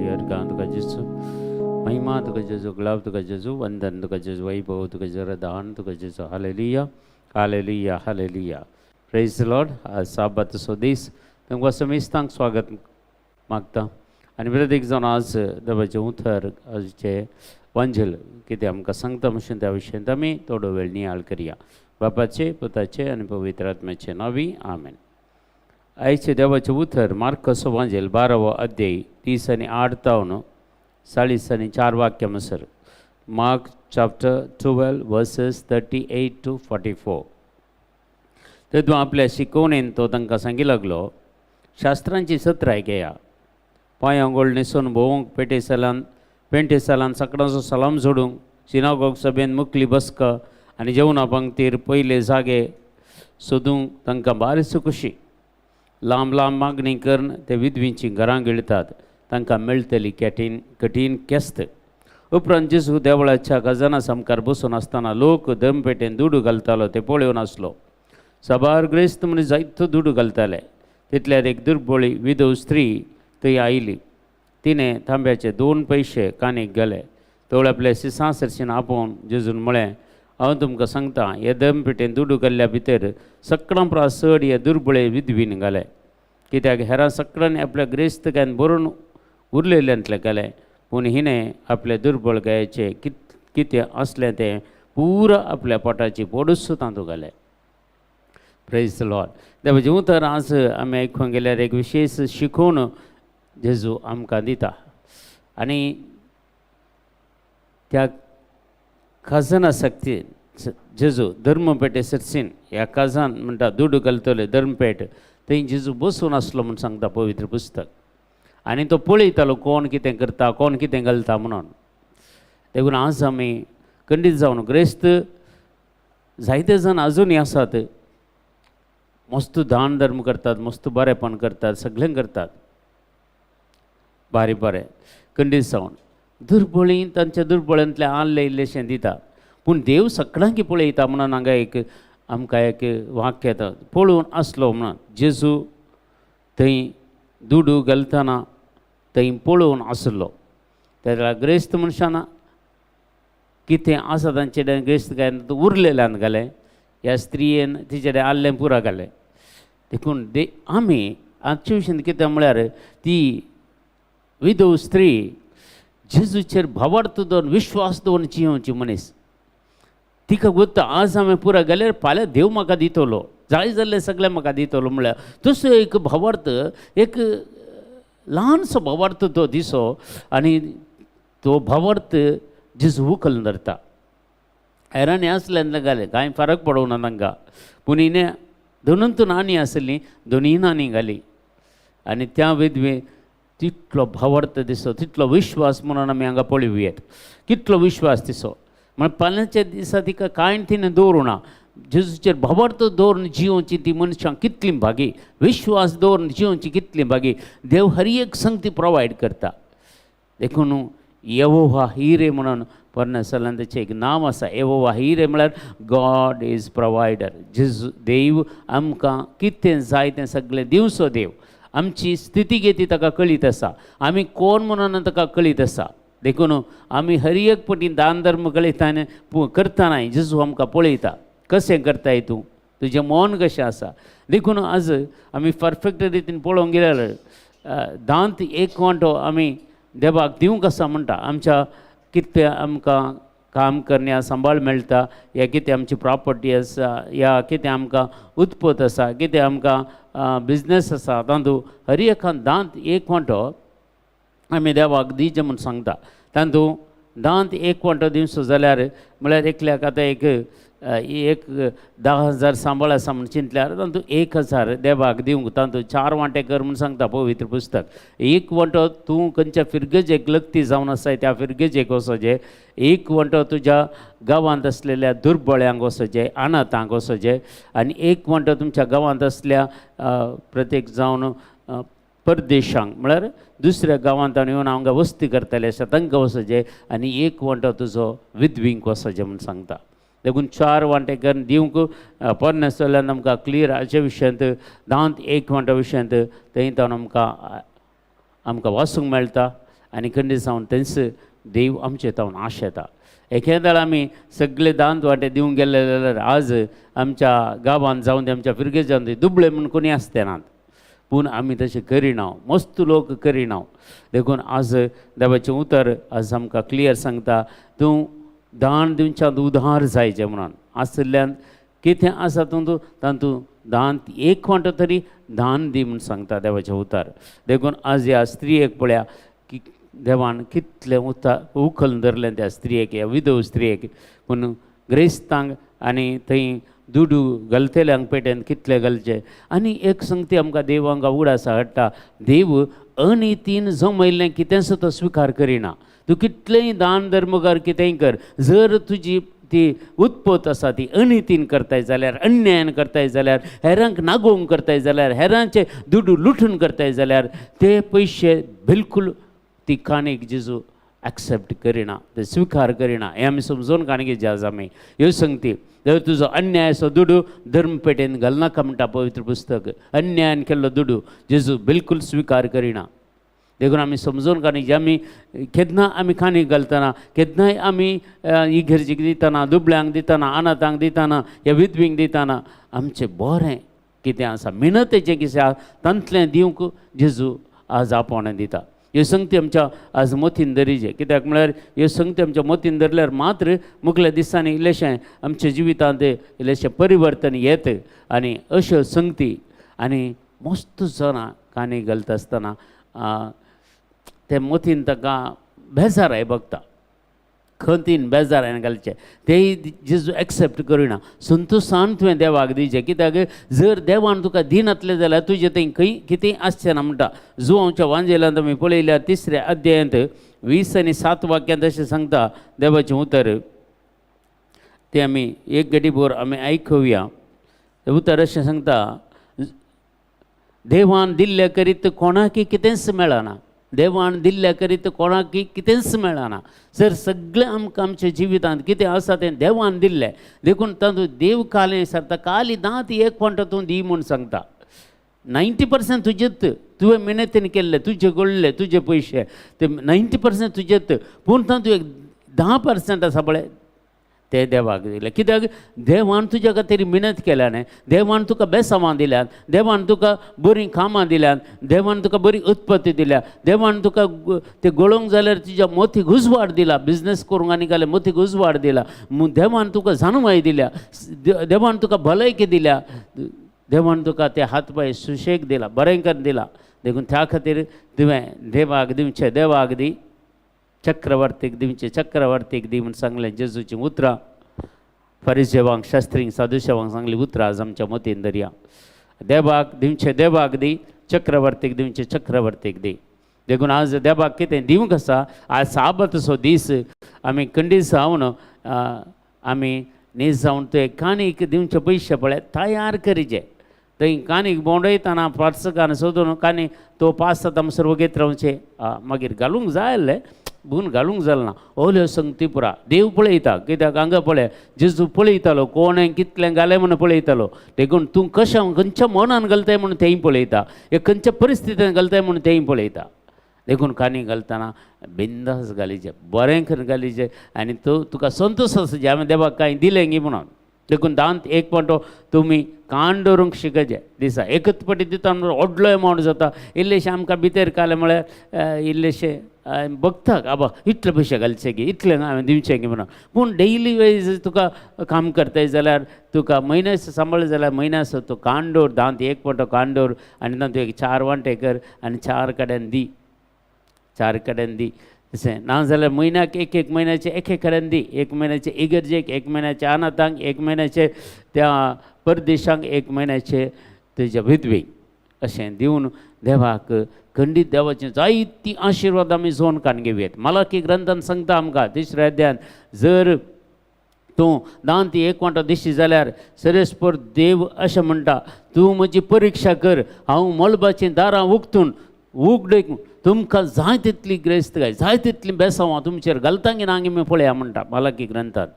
अर्घां तुका जेजू, महिमा तुका जेजू, गुलाब तुका जेजू, वंदन तुका जेजू, वैभव तुका जेजू, दान तुका जेजू. Hallelujah, hallelujah, hallelujah. Praise Lord. आज साबाताचो दीस. तुमकां समेस्तांक स्वागत मागता आनी प्रत्येक जावन आज देवाचें उतर, आजचें वांजेल कितें आमकां सांगता म्हणून त्या विशयांत आमी थोडो वेळ नियाळ करया. बापाचे, पुताचे आनी पवित्र आत्म्याचे नांवी, आमेन. आयचें देवाचें उतर मार्कसो वांजेल, 12वो अध्याय, 38 तावन 44 वाक्य म्हणसर. Mark chapter 12, verses 38 to 44. तेदूं आपल्या शिकवणेन तो तांकां सांगी लागलो, शास्त्रांची सत्राय घेया. पांयां गोळ न्हेसून भोंवूंक, पेंटे सालान सकडांचो सलाम जोडूंक, सिनागोग सभेन मुकली बसका आनी जेवणा पंक्तीर पयले जागे सोदूंक तांकां बारीच खुशी. लांब लांब मागणी करून ते विधवींचीं घरां गिळतात. तांकां मेळटली कठीण कठीण केस्त. उपरांत जेजू देवळाच्या खजाना सामकार बसून आसतना लोक धर्मपेटेन दुडू घालतालो ते पळोवन आसलो. साबार ग्रेस्त मनीस जायतो दुडू घालताले. तितल्यार एक दुर्बळी विधव स्त्री थंय आयली. तिणें तांब्याचे 2 पयशे कानीक घाले. तवळ आपल्या शिसां सरशीन आपोवन जेजून म्हळें, हांव तुमकां सांगता, हे धर्मपेटेन दुडू घाल्ल्या भितर सगळ्यां परस चड हे दुर्बळे विधवीन घाले. कित्याक हेरां सगळ्यांनी आपल्या ग्रेस्तकायन भरून उरलेल्यांतलें घालें, पूण हिणें आपल्या दुर्बळ गायेचें कितें आसलें तें पुरा आपल्या पोटाची पोडूच तातूंत घालें. Praise Lord. देवाचें उतर आज आमी आयकूंक गेल्यार एक विशेश शिकोवन जेजू आमकां दिता आनी त्या खजाना शक्ती जेजू धर्मपेटे सरसीन ह्या खजान म्हणटा दुडू घालतले धर्मपेट, थंय जेजू बसून आसलो म्हूण सांगता पवित्र पुस्तक. आनी तो पळयतालो कोण कितें करता, कोण कितें घालता म्हणून. देखून आज आमी खंडीत जावन ग्रेस्त जायते जाण अजुनूय आसात, मस्त दान धर्म करतात, मस्त बरेपण करतात, सगळें करतात बारी बरें. खंडीत जावन दुर्बळी तांच्या दुर्बळांतलें आल्लें इल्लेशें दिता, पूण देव सगळ्यांक पळयता म्हणून हांगा एक आमकां एक वाक्य येता, पळोवन आसलो म्हणून. जेजू थंय दुडू घालतना थंय पळोवन आसलो. त्या वेळार ग्रेस्त मनशान कितें आसा तांचे कडेन ग्रेस्त काय उरलेल्यान घालें, ह्या स्त्रियेन तिचे कडेन आल्लें पुरा घालें. देखून दे आमी आजचे विशयान कितें म्हळ्यार ती विधव स्त्री जेजूचेर भावार्थ दवरून, विश्वास दवरून जियोवची मनीस. तिका गोत्ता, आज हांवें पुरा गेल्यार फाल्यां देव म्हाका दितलो, जाय जाल्लें सगळें म्हाका दितलो. म्हळ्यार तसो एक भावार्थ, एक ल्हानसो भावार्थ तो दिसो आनी तो भावार्थ जेजू उखल धरता. हेरांनी आसल्यान घालें, कांय फरक पडूंक ना तांकां, पूण हिणें दोनून नाणी आसलीं, दोनूय नाणी घाली. आनी त्या विधवे तितलो भावार्थ दिसो, तितलो विश्वास म्हणून आमी हांगा पळोवयेत. कितलो विश्वास दिसो म्हण फाल्यांच्या दिसा तिका कांय तिणें दवरूं ना. जेजूचेर भावार्थ दवरून जियोवची ती मनशां कितलीं भागी, विश्वास दवरून जियोवची कितलीं भागी. देव हर एक संगती प्रोवायड करता. देखून येवोवा हिरे म्हणून पोरण्या सलान तेचें एक नांव आसा. येवोवा हिरे म्हळ्यार गॉड is provider. जेजू देव आमकां कितें जाय तें सगळें दिवचो देव. आमची स्थिती कितें ताका कळीत आसा, आमी कोण म्हणून ताका कळीत आसा. देखून आमी हर एक पटी दान धर्म कळयता आनी करतना जेजू आमकां पळयता, कशें करताय तूं, तुजें मन कशें आसा. देखून आज आमी परफेक्ट रितीन पळोवंक गेल्यार दांत एक वांटो आमी देवाक दिवंक आसा म्हणटा. आमच्या कितें आमकां काम करण्या सांबाळ मेळटा, या कितें आमची प्रॉपर्टी आसा, या कितें आमकां उत्पत आसा, कितें आमकां बिजनेस आसा, तातूंत हर एका दांत एक वांटो आमी देवाक दिवचें म्हूण सांगता. तातूंत दांत एक वांटो दिवचो जाल्यार म्हळ्यार एकल्याक आतां एक एक 10,000 सांबाळ आसा म्हूण चिंतल्यार तातूंत 1000 देवाक दिवंक, तातूंत चार वांटे कर म्हूण सांगता पवित्र पुस्तक. एक वांटो तूं खंयच्या फिरगेजेक लग्ती जावन आसाय त्या फिरगेजेक वचोचें, एक वांटो तुज्या गांवांत आसलेल्या दुर्बळ्यांक वचोचें, अनाथांक वचोचें, आनी एक वांटो तुमच्या गांवांत आसल्या प्रत्येक जावन परदेशांक, म्हळ्यार दुसऱ्या गांवांत येवन हांगा वस्ती करताले आसा तांकां वचोचें, आनी एक वांटो तुजो विधवींक वचोचें म्हूण सांगता. देखून चार वांटे करून दिवंक पोरण्या सल्ल्यान आमकां क्लियर हाचे विशयांत, दांत एक वांटो विशयांत थंय तावन आमकां आमकां वाचूंक मेळटा. आनी खंडीत जावन तेंच देव आमचे तावन आशेता. एकेदाळ आमी सगळे दांत वांटे दिवंक गेल्ले जाल्यार आज आमच्या गांवांत जावन आमच्या फिरगे जावन दी दुबळे म्हूण कोणी आसते नात, पूण आमी तशें करिना, मस्त लोक करिना. देखून आज देवाचें उतर आज आमकां क्लियर सांगता, तूं दान दिवच्यांत उदार जायचें म्हणून. आशिल्ल्यान कितें आसा तूं तातूंत दान एक वांटो तरी दान दी म्हूण सांगता देवाचें उतर. देखून आज ह्या स्त्रियेक पळया की देवान कितलें उतर उखल धरलें त्या स्त्रियेक, ह्या विधव स्त्रियेक. पूण ग्रेस्तांक आनी थंय दुडू घालतल्यांक पेटेन कितले घालचे. आनी एक संगती आमकां देव हांगा उगडास हाडटा, देव अनितीन जमयल्लें कितेंच तो स्विकार करिना. तूं कितलेंय दान धर्म कर, कितेंय कर, जर तुजी ती उत्पत आसा ती अनितीन करताय जाल्यार, अन्यायान करताय जाल्यार, हेरांक नागोवंक करताय जाल्यार, हेरांचे दुडू लुटून करताय जाल्यार, ते पयशे बिलकूल ती काणीक जेजू एक्सेप्ट करिना, ते स्विकार करिना. हें आमी समजून काणगे जे आमी ह्यो संगती. जर तुजो अन्यायाचो दुडू धर्मपेटेन घालनाका म्हणटा पवित्र पुस्तक. अन्यायान केल्लो दुडू जेजू बिलकूल स्विकार करिना. देखून आमी समजून काणी जे आमी केन्ना आमी काणीक घालतना, केन्नाय आमी इगर्जीक दितना, दुबळ्यांक दितना, अनाथांक दितना, ह्या विधवींक दितना, आमचें बरें कितें आसा मेहनतेचें कितें आसा तांतलें दिवंक जेजू आज आपोवणें दिता. ह्यो संगती आमच्या आज मतीन धरिजे, कित्याक म्हळ्यार ह्यो संगती आमच्या मतीन धरल्यार मात्र मुखल्या दिसांनी इल्लेशें आमच्या जिवितांत इल्लेशें परिवर्तन येत. आनी अश्यो संगती आनी मस्त जाणां काणी घालता आसतना ते मतीन ताका बेजाराय बगता, खंतीन बेजारान घालचें तेय जेजू एक्सेप्ट करिना. संतोशान तुवें देवाक दिवचें, कित्याक जर देवान तुका दिनातलें जाल्यार तुजें थंय खंय कितेंय आसचें ना म्हणटा. जुवांवच्या वांजेलांत आमी पळयल्यार 3ऱ्या अध्यायांत 20 आनी 7 वाक्यांत अशें सांगता देवाचें उतर, तें आमी एक घडीभर आमी आयकुया. उतर अशें सांगता, देवान दिल्ल्या करीत कोणाकय कितेंच मेळना, देवान दिल्ल्या करीत कोणाकय कितेंच मेळना. जर सगळें आमकां आमच्या जिवितांत कितें आसा तें देवान दिल्लें, देखून तातूंत देव कालें सरता काली दांत एक पॉयंट तूं दी म्हूण सांगता. 90% तुजेच, तुवें मेहनतीन केल्ले, तुजे गोडले, तुजे पयशे ते 90% तुजेच, पूण तातूंत एक 10% आसा पळय ते देवाक दिले. कित्याक देवान तुज्या खातीर मेहनत केल्या न्ही, देवान तुका बेसांवां दिल्यात, देवान तुका बरीं कामां दिल्यात, देवान तुका बरी उत्पत्ती दिल्या, देवान तुका ते गळोवंक जाल्यार तुज्या मोतीक उजवाड दिला, बिजनेस करूंक आनी घाल्यार मोतीक उजवाड दिला, देवान तुका जाणवाय दिल्या, देवान तुका भलायकी दिल्या, देवान तुका ते हात पांय सुशेग दिला, बरें करून दिला. देखून त्या खातीर तुवें देवाक दिवचें देवाक दी, चक्रवर्तीक दिवचें चक्रवर्तीक दी म्हूण सांगलें जेजूचीं उतरां. फरिजेवांक, शास्त्रींक, सादुशेवांक सांगली उतरां आज आमच्या मतीन दरया. देवाक दिवचें देवाक दी, चक्रवर्तीक दिवचें चक्रवर्तीक दी. देखून आज देवाक कितें दिवंक आसा, आज साबताचो दीस आमी खंडीत जावन आमी नीज जावन ते काणीक दिवचे पयशे पळय तयार करीचे. थंय काणीक भोंवडयतना पार्सकान सोदून काणी तो पास जाता म्हणसर वगेत रावचें, मागीर घालूंक जाय आसलें बून घालूंक जालें ना. ओल्यो संगती पुरा देव पळयता, कित्याक हांगा पळय जेजू पळयतालो कोणें कितलें घालें म्हूण पळयतालो. देखून तूं कशें खंयच्या मनान घालताय म्हूण तेंय पळयता, हे खंयच्या परिस्थितीन घालताय म्हूण तेंय पळयता. देखून काणी घालतना बिंदास घालीचें, बरें करून घालीचें आनी तूं तुका संतोश आसा जे हांवें देवाक कांय दिलें गी म्हणून. देखून दांत एक पणटो तुमी कान दवरूंक शिकचे दिसा एकच पटी दिता म्हणून व्हडलो एमावंट जाता. इल्लेशें आमकां भितर कालें म्हळ्यार इल्लेशें बगता आबा इतले पयशे घालचे की इतले हांवें दिवचे की म्हणून. पूण डेली वायज तुका काम करताय जाल्यार तुका म्हयन्याचो सांबाळ्ळें जाल्यार म्हयन्याचो तूं कान दवर, दांत एक पणटो कान दवर आनी तातूंत एक 4 वांटे कर आनी 4 कडेन दी, 4 कडेन दी. तशें ना जाल्यार म्हयन्याक एक एक म्हयन्याचे एक एक कडेन दी, एक म्हयन्याचे इगर्जेक, एक म्हयन्याचे अनाथांक, एक म्हयन्याचे त्या परदेशांक, एक म्हयन्याचे तुज्या विधवेक, अशें दिवन देवाक खंडीत देवाचे जायती आशिर्वाद आमी जोन काडून घेवयेत. मलाकी ग्रंथान सांगता आमकां 3ऱ्या अध्यायान, जर तूं दांत एक वांटो दिशी जाल्यार सरेस्पर देव अशें म्हणटा, तूं म्हजी परिक्षा कर, हांव मळबाचीं दारां उगतून उगडे तुमकां जाय तितली ग्रेस्तकाय, जाय तितली बेसांवां तुमचेर घालता की ना मी पळया म्हणटा मलाकी ग्रंथान.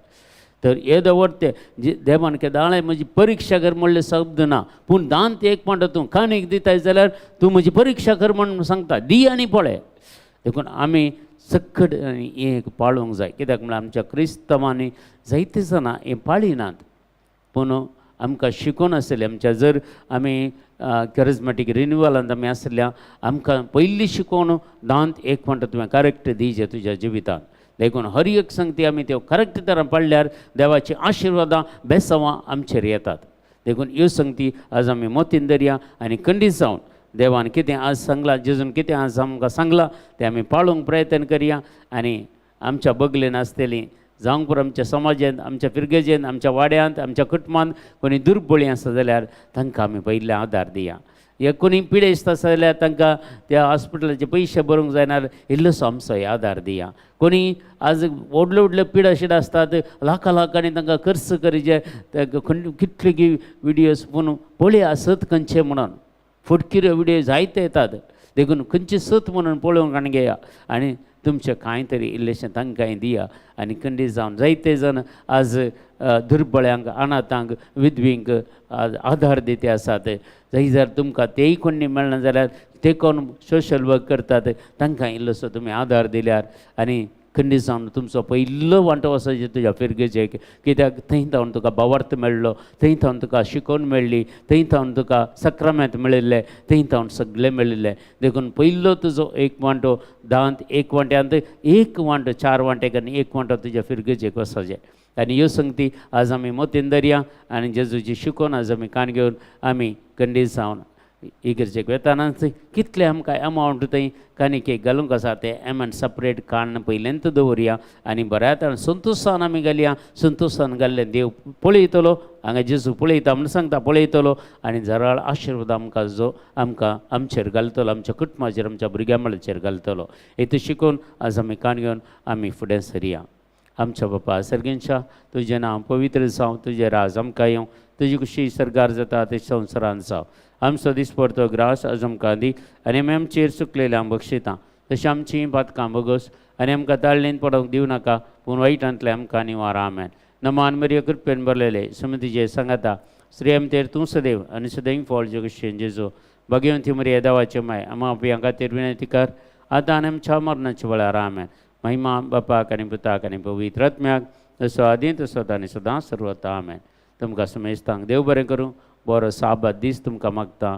तर येदो व्हड जे देवान केदाळाय म्हजी परिक्षा कर म्हणलें शब्द ना, पूण दांत एक पांटो तूं काणीक दिताय जाल्यार तूं म्हजी परिक्षा कर म्हूण सांगता, दी आनी पळय. देखून आमी सक्कड हें एक पाळूंक जाय. कित्याक म्हळ्यार आमच्या क्रिस्तांवांनी जायते जाणां हें पाळिनात, पूण आमकां शिकोवन आसलें. आमच्या जर आमी करिज्मेटीक रिन्युअलांत आमी आसल्या, आमकां पयलीं शिकोवन दांत एक म्हणटा तुवें करेक्ट दिजे तुज्या जिवितांत. देखून हर एक संगती आमी त्यो करेक्ट तरान पडल्यार देवाची आशिर्वादां बेसांवां आमचेर येतात. देखून ह्यो संगती आज आमी मोतीन दरया आनी खंडीत जावन देवान कितें आज सांगलां, जेजून कितें आज आमकां सांगलां तें आमी पाळूंक प्रयत्न करया. आनी आमच्या बगलेन आसतलीं जावंक पुरो आमच्या समाजांत, आमच्या फिरगेजेंत, आमच्या वाड्यांत, आमच्या कुटुंबांत कोणी दुर्बळी आसा जाल्यार तांकां आमी पयलें आदार दिया. हे कोणी पिडेस्त आसा जाल्यार तांकां त्या हॉस्पिटलाचे पयशे भरूंक जायना, इल्लोसो आमचो आदार दिया. कोणी आज व्हडले व्हडले पिडा शिडा आसतात, लाखां लाखांनी तांकां खर्च करीचे, कितले की विडियोज पूण पळय आसत खंयचे म्हणून फटकिरे विडियो जायते येतात. देखून खंयचे सत म्हणून पळोवंक आनी घेया आनी तुमचें कांय तरी इल्लेशें तांकांय दिया. आनी खंडीत जावन जायते जाण आज दुर्बळ्यांक, अनाथांक, विधवींक आज आदार दिते आसात. जंय जर तुमकां तेय कोणी मेळना जाल्यार ते कोण सोशल वर्क करतात तांकां इल्लोसो तुमी आदार दिल्यार आनी खंडीत जावन तुमचो पयलो वांटो वचपाचें तुज्या फिरगेजेक. कित्याक थंय थावन तुका भावार्थ मेळ्ळो, थंय थावन तुका शिकोवन मेळ्ळी, थंय थावन तुका सक्रामेंत मेळिल्लें, थंय थावन सगळें मेळिल्लें. देखून पयलो तुजो एक वांटो दांत एक वांट्यांत एक वांटो, 4 वांटे करून एक वांटो तुज्या फिरगेजेक वचपाचें. आनी ह्यो संगती आज आमी मोतीन दरया आनी जेजूची शिकोवन आज आमी कान घेवन आमी खंडीत जावन इगर्जेक वेतानाच कितले आमकां एमावंट थंय कानिकेक घालूंक आसा ते एमावंट सेपरेट काडून पयल्यांत दवरया आनी बऱ्या तरेन संतोशान आमी घालया. संतोशान घाल्लें देव पळयतलो, हांगा जेजू पळयता म्हूण सांगता, पळयतलो आनी जराळ आशिर्वाद आमकां जो आमकां आमचेर घालतलो, आमच्या कुटुंबाचेर, आमच्या भुरग्यां मळाचेर घालतलो. हेतू शिकोवन आज आमी कान घेवन आमी फुडें सरया. आमच्या बापा सर्गेंच्या, तुजें नांव पवित्र जावं, तुजें राज आमकां येवं, तुजी खुशी सर्गार जाता ते संवसारान जावं. आमचो दिसपडतो ग्रास आज आमकां दी आनी आमी आमचेर चुकलेल्या बक्षितां तशें आमचीं पातकां बगस आनी आमकां ताळणेन पडोवंक दिवं नाका, पूण वायटांतलें आमकां निवार. आमेन. नमान मरिया, कृपेन भरलेले, समितीचे सांगाता, श्रीयमतेर तूं सदैव आनी सदैव फळ जगशेन जेजो. भगवंती मरिया, देवाचे माय, आमा आपल्या खातीर विनंती कर, आतां आनी आमच्या मरणाच्या वेळार. आमेन. महिमा बापाक आनी पुताक आनी पवित्र आत्म्याक, जसो आदी तसो आनी सदां सर्वता. आमेन. तुमकां समेस्तांक देव बरें करूं. बरो साबात दीस तुमकां मागता.